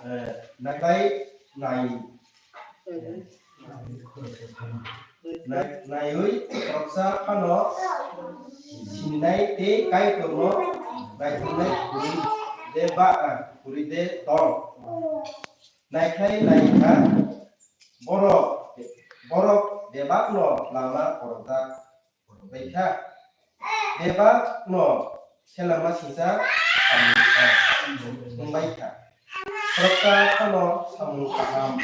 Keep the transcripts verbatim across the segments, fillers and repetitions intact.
eh, naibai nai, nai-, naiwi khoroksa phano sininai tei Kaitorno naikhumnai khuri de ba, ah, khuri de tong. Naikhlai naikha borok, borok bebakno lama khorokjak. Bai kha. Bebak no selengma singcha samung kha, wng bai kha. Khoroksa phano samung kaham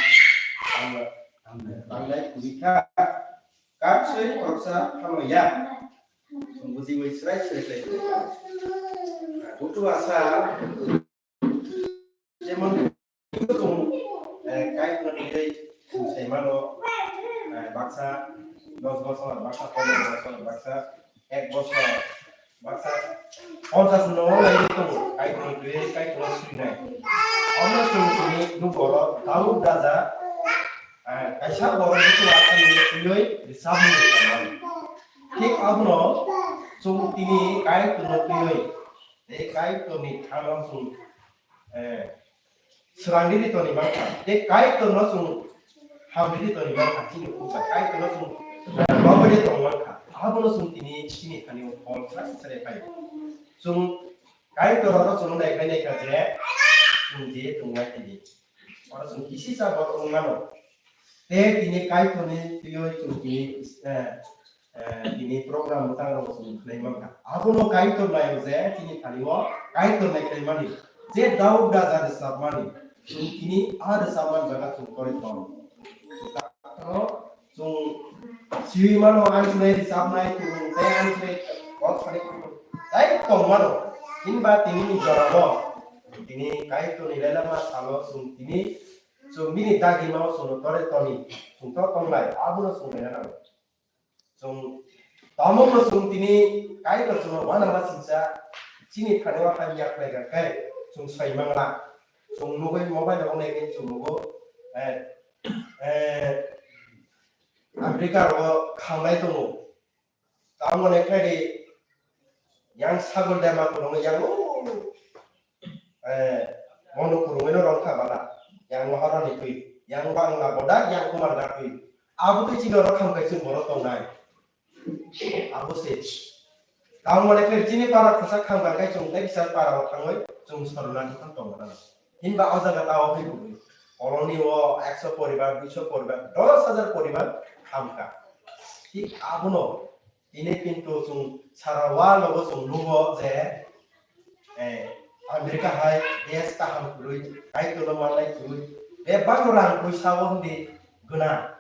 tang-, tangnai kwrwi kha. Kaksoi khoroksa phano ya. Bujiwi srai srai khlai kha. Butu asa Jemon, eh, Kaitorno twiwi chwng sai mano, eh, baksa dos bosor, baksa pondro bosor, baksa ek bosor, baksa ponchas no lai tongo, Kaitorno twiwi Kaitorno sirinai. Omo chwng tini nugo oro Daud raja, eh, kaisa borok buchu asani twiwi rwchapmung rwchapmani. Thik abono chwng tini Kaitorno twiwi, tei Kaitorni thangno chwng eh, swrang riri toni mankha, tei Kaitorno chwng ham riri toni mankha, chini kuk bai Kaitorno chwng, eh, bagwi tong mankha. Abono chwng tini, chini thani o phol srai srai phai. Chwng Kaitor oro chwng nai khlai nai kha je, chwng je tong nai tini. Oro chwng kisi sa borok wng mano. Tei tini Kaitorni twiwi chwng tini, eh, eh, tini program mwtang rok chwng khlai mankha. Abono Kaitor naio je chini thani o Kaitor nai khlai mani. Je Daud raja rwchapmani. Chwng tini a rwchapmani jaga chwng kori tong. Chwng chwng siwi mano ang sinai rwchapnai kwrwng tei ang sinai kok sanai kwrwng. Tai tong mano. Hinba tini ni jora no. Tini Kaitor ni lelema salo chwng tini Chwng bini dagimao chwngno tore toni, chwng to tonglai, abono chwng naina nango. Chwng tamokno chwng tini Kaitor chwngno uanama singcha, chini thani o hamya khlai kha khe chwng sai mangla. Chwng nugwi mobile rok nai khe chwng nugo, eh, eh, America rogo khamlai tongo. Tamo ne khe di yang sagol dema kurung yang, eh, mono kurung ino rong kha bala. Yang mohoro ni twi, yang bangla bodak, yang kumar da twi. Abo twi chini oro kham kai chwng borok tongnai. Abo se. Tamo ne khe chini para khasa kham kai chwng tei kisa para o thangwi chwng sorna di kham tongnai. Hinba o jaga ta o hai bwrwi. Koloni o ekso poribar, duiso poribar, dos hajar poribar hamkha. Thik abono tini kintu chwng sara world o chwng nugo je, eh, America hai desh kaham kwrwi, Kaitorno manlai kwrwi, bebak rang pui sao hindi gwnang.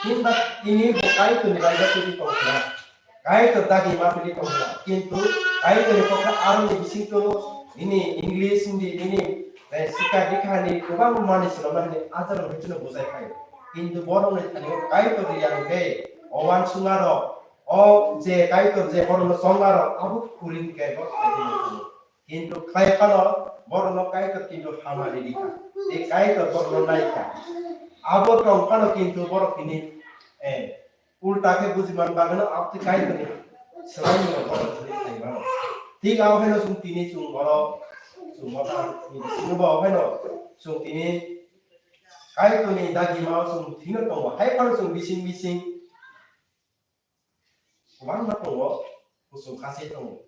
Hinba tini bo Kaitorni raida tini tongkha. Kaitor dagi ma pili tongkha, kintu Kaitorni kokha aroni bisingtwi nini English hindi nini, eh, sika dikha ni kwbang mani swnamna hwnwi ajar rok hwnwi bujai khai. Kintu borokni thani Kaitor yang khe o uansukma rok, o je Kaitor je borokno chongma rok abo kuring khe bo khaidi nangkukgo. Kintu khlai phano borokno Kaitor kintu hamari rikha. Tei Kaitor borokno naikha. Abo tong phano kintu borok tini, eh, Ulta khe bujiman bagwino abtwi Kaitorni swlaimung rok borok thani khlai mano. Thik abo haino chwng tini chwng borok chwng motha ni bisingo bo haino chwng tini Kaitorni dagimao chwng thwino tongo. Hai phano chwng bising bising kwbangma tongo. Kuchuk khasi tongo.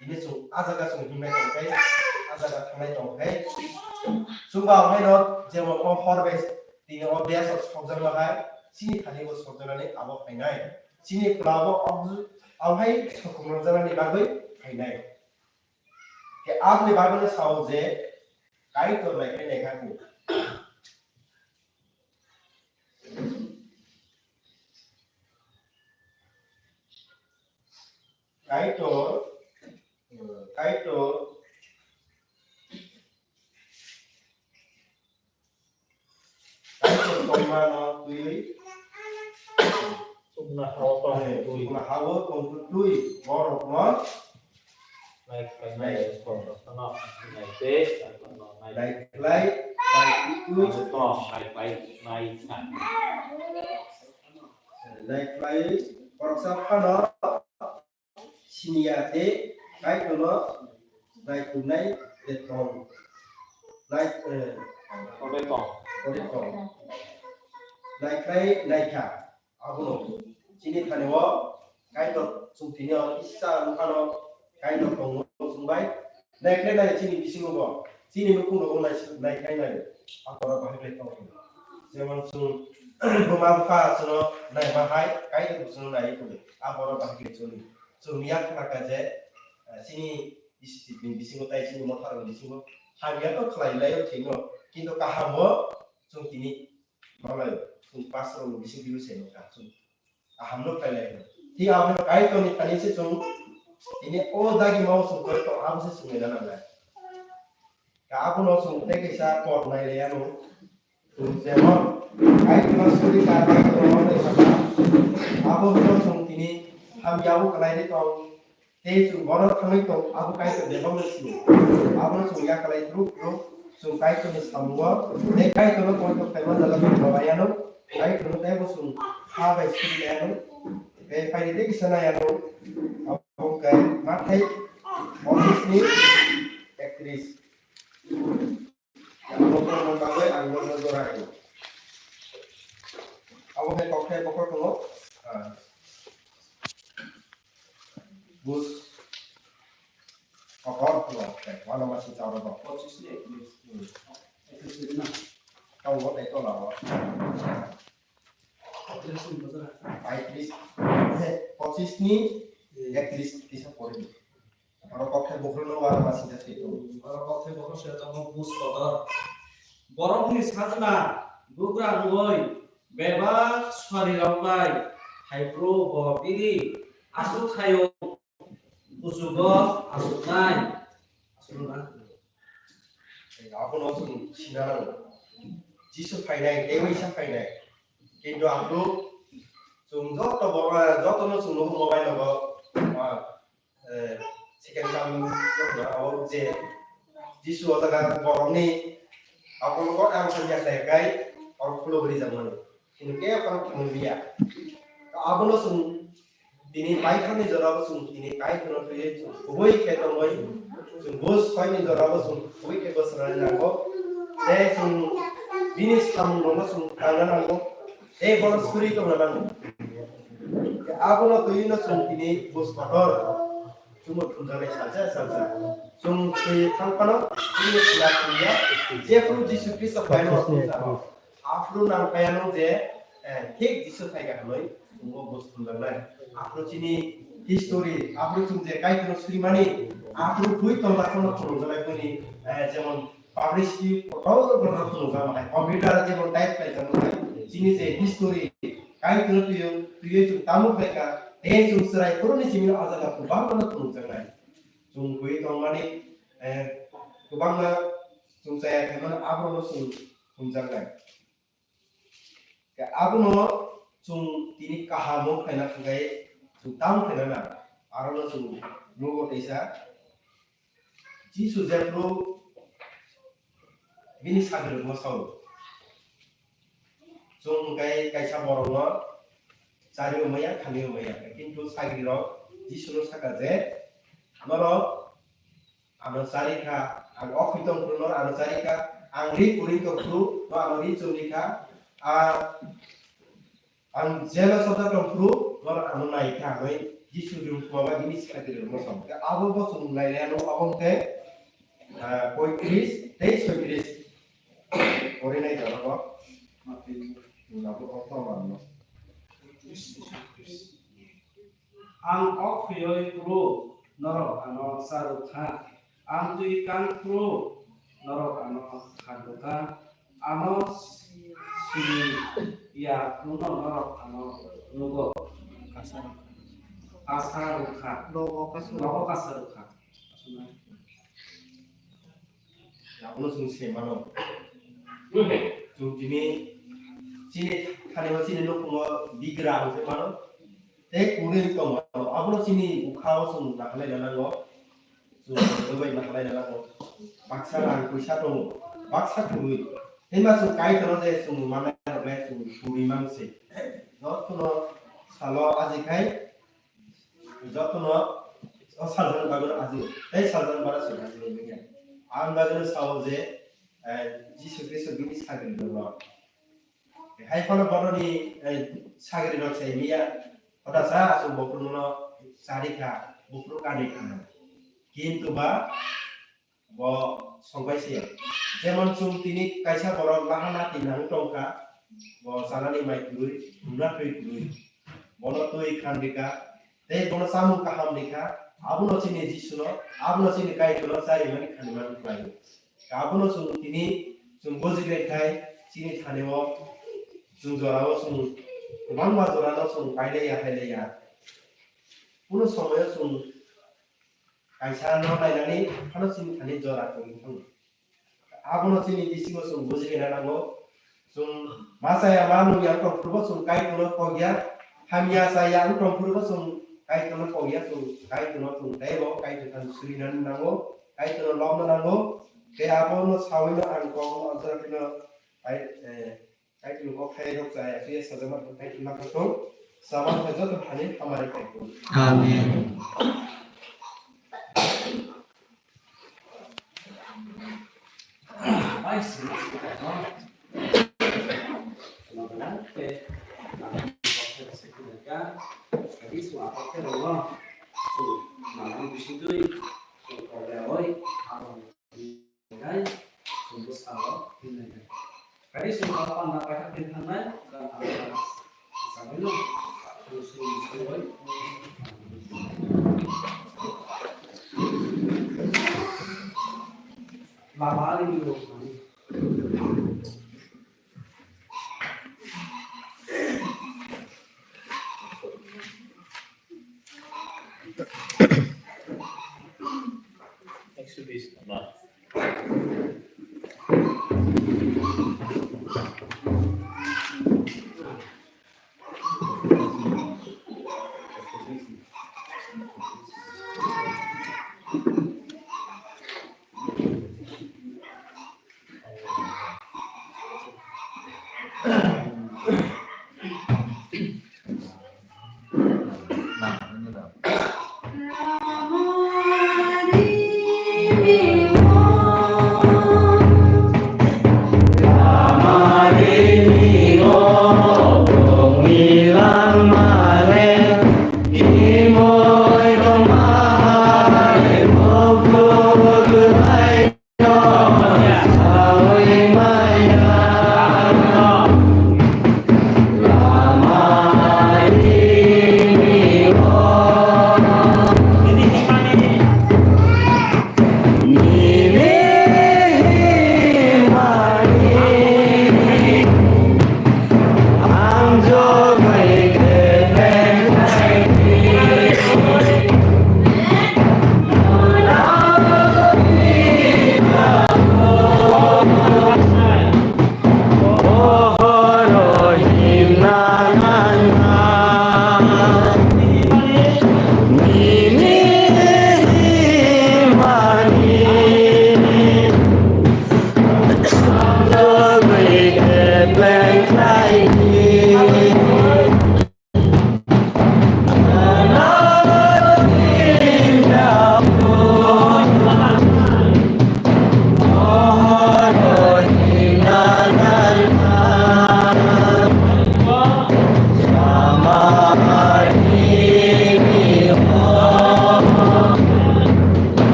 Tini chwng a jaga chwng himnai tong khe, a jaga thangnai tong khe. Chwng ba haino jemon o hor bai tini o desh o sokjakma hai, chini thani bo sokjaknani abo phainai. Chini pla bo o, o hai sokomorjaknani bagwi phainai. Khe aboni bagwino sao je Kaitor nai khe naikha kho. Kaitor, Kaitor, Kaitor tongmano twiwi, chukna hao tong twi, chukna hao tong twi borokno Nai khlai nai, nai khlai, nai khlai, nai khlai, nai khlai, nai khlai, nai khlai, khoroksa phano siniya tei Kaitorno naikhumnai de tong. Nai, eh, Kobe kok. Kobe kok. Naikhlai naikha. Abono chini thani o Kaitor chwng tini o kisa wngkhano Kaitor tongo chwng bai. Naikhlai nai chini bisingo bo. Chini nukhung rogo nai, naikhlai nai. Aborok bahai khlai tongo. Jemon chwng buma bupha chwngno naima hai, Kaitor bo chwngno naiwi tongo. Aborok bahai khlai chwng. Chwng yak khna kha je, eh, chini district ni bisingo tai chini motha rok bisingo hamya to khlai lai o thwino, kintu kaham bo chwng tini malai chwng pastor rok ni bising biu se nokha chwng kaham no khlai lai o. Thik abo Kaitor ni thani se chwng tini o dagi ma o chwng koi to abo se chwng nai na nai. Ka abo no chwng tei kaisa por nai lai ano. Jemon, Kaitorno suri ka Kaitorno tei saka, abo hino chwng tini hamya o kwlai ri tong, tei chwng bono thangwi tong, abo Kaitor bebakno sini. Abono chwng yakalai phuru phuru, chwng Kaitorni samungo, tei Kaitorno poito khlaima jaga chwng rwlai anw, Kaitorno teibo chwng kha bai suri lai anw, tei phaidi tei kisa nai anw, abo wngkha Mathai pochisni ektrish. Yang bokhorokno bagwi ang norno jora rwngo. Abo hai kok hai bokhorok tongo. Ah. Bus kokor tongo. Wano masi chawra bo. Pochisni ektrish. Hmm. Ektrish na. Tongo tei tola o. Ektrish ni bosor. Paitris. Pochisni ektrish kisa pori. Oro kokthai bokhorokno uanama swijak se tongo. Oro kokthai bokhorok se tongo bus kotor. Borokni sajla bugra wngwi bebak suarirok bai haiphuru bo bini achukthayung kuchugo achuknai. Achukna. Abono chwng sina nango. Jisu phainai, tei waisa phainai. Kintu aphuru chwng joto bo, jotono chwng nugo mobile rogo, ah, eh, second coming wngkha, abo je Jisu o jaga borokni aphuru kok ang thangya khlai kai, oro khulugwi rijak mani. Kintu kebo phano thangwi liya. Abono chwng tini paithakni jorao chwng tini Kaitorno twiwi chwng kubui khe tongwi, chwng bus soini jorao chwng kubui khe bwswrani nango. Tei chwng bini samungrokno chwng tangna nango. Tei bono suri tongna nango. Abono twiwino chwng tini bus kotor chwngno thumjaknai salsa salsa. Chwng twi thang phano chini chwla thumya, jephru Jisu Khristo phaino thumjak. Aphuru nang phaiano je, eh, thik Jisu phaikha hinwi chwngno bus thumjaknai. Aphuru chini history, aphuru chwng je Kaitorno surimani, aphuru bui tongma kheno phunukjaknai bini, eh, jemon publicity kotor kotor phunukjaknai, computer jemon type khlaijaknai, chini je history, Kaitorno twiwi, twiwi chwng tamo khlaikha, tei chwng chwrai phuruni simi o jaga kwbangmano phunukjaknai. Chwng bui tongmani, eh, kwbangma chwng chaya khaimano aphuru chwng thumjaknai. Abono chwng tini kaham wng khlaina hwnkhe chwng tamo khlaina nang. Arono chwng nugo teisa Jisu jephru bini sagrirokno sao. Chwng hwnkhe kaisa borokno chari wngmaya, khani wngmaya. Kintu sagrirok Jisuno saka je, norok ano chari kha, ang okhoi tong phuru norok ano chari kha, ang ri kwrwi tong phuru norok ano ri chumri kha, a, ang jelo soda tong phuru norok ano nai kha, hwnwi Jisu ni wngma bai bini sagrirokno sao. Abo bo chwng nai rw ano, abo hwnkhe, ah, poitris tei soitris. Pori nai jora bo. Abo o tong ano. Ang okhoi phuru norok ano charwkha, ang twi kang phuru norok ano kharwkha, ano simi ya phuru norok ano nugo. Kasa rwkha. Nogo kasa rwkha. Nogo kasa rwkha. Abono chwng se mano. Chwng tini chini thani o chini nukhungo bigra ang se mano. Tei kwrwi tong mano. Abono chini bwkha o chwng nahalai na nango. Chwng kwrwi nahalai na nango. Baksa rang puisa tongo. Baksa kwrwi. Tei ma chwng Kaitorno je chwng manai rok le chwng kwrwi man se. Jotono salo ajikhai Jotono o salsa ni bagwi no aji, tei salsa ni bara se aji ni bagwi. Ang bagwi no sao je, eh, Jisu Khristo bini sagri rok. Hai phano bono ni, eh, sagri rok sai miya, hoda sa aswk bophuru no chari kha, bophuru kani kha. Kintu ba bo songbai se. Jemon chwng tini kaisa borok laha lati nang tongkha, bo chanani mai kwrwi, thumna thwi kwrwi. Bono twi khan rikha, tei bono chamung kaham rikha, abono chini Jisuno, abono chini Kaitorno charimani khanimani khlaio. Abono chwng tini chwng bujiknai khai chini thani-o chwng jorao chwng kwbangma jorano chwng pailaiya, hailaiya. Kuno somoyo chwng kaisa no nainani phano chini thani jora kwrwi thango. Abono chini bisingo chwng bujikna nango. Chwng ma chaya ma nungya wng tong phuru bo chwng Kaitorno kok ya. Hamya chaya wng tong phuru bo chwng Kaitorno kok ya. Chwng Kaitorno chwng teibo Kaitor thani surinani nango. Kaitorno lobna nango. Tei abono sawino ang kok no jora phino Kai-, eh, Kaitorni kok hai rok chaya phiya sajama thang Kaitor nakha tong. Sama thang joto thani hamari Kaitor. Amen. Bai sini sini no. Sini no te. Kok hai sini ka. Kaki su apa ke ro. Su malam bising dui. Su kau le oi. Aro. Hai, sumbu salo hinwi. Kari sumbu panda paithak twi thangnai, dan ang sabaino sumbu salo. Lama ani ni rok mani.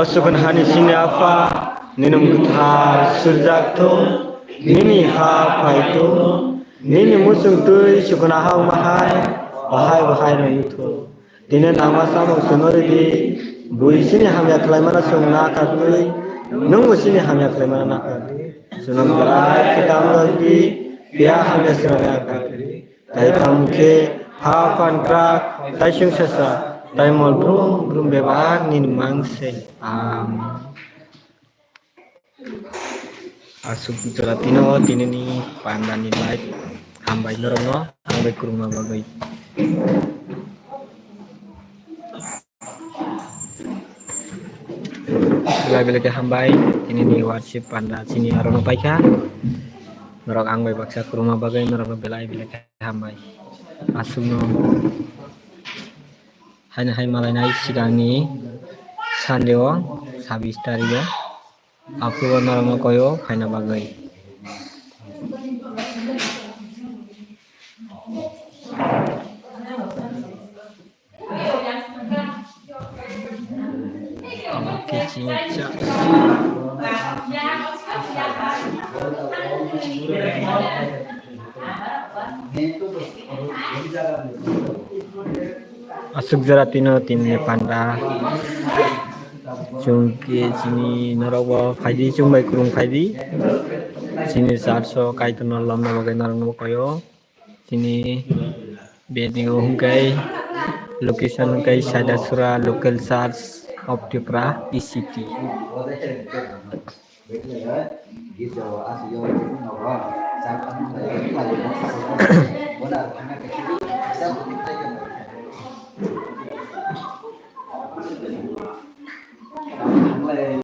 O chukun hani sini Apha, nini mung kwthar surjak thung, nini ha phai thung, nini muchung twi chukun ha wngma hai, bahai bahai no wng thung. Tini nangma samung chwngno ridi, bui chini hamya khlaimano chwng na kha twi, nwngbo chini hamya khlaimano na kha twi. Chwng belai khe tamo rok di, phiya hamya chwng ya kha twi. Tai tamo khe ha phan krak, tai chwng sasa, tai mol brum brum bebak nini mang se. Amen. Aswk jora tino tinini pandani live hambai norokno ang bai kwrwngma bagwi. Belai belai khe hambai, tinini worship panda chini arono paikha. Norok ang bai baksa kwrwngma bagwi norokno belai belai khe hambai. Aswkno haino hai malainai swkangni Sunday o sabis tarik o. Aphuru norokno koyo phaina bagwi. Omo khe chini church. Aswk jora tino tinini panda. Chwng khe chini norok bo phaidi, chwng bai kwrwng phaidi. Chini church o Kaitorno lomna bagwi norokno bo koyo. Chini venue hwnkhe location hwnkhe Saidasura Local Church of Tripura E C T.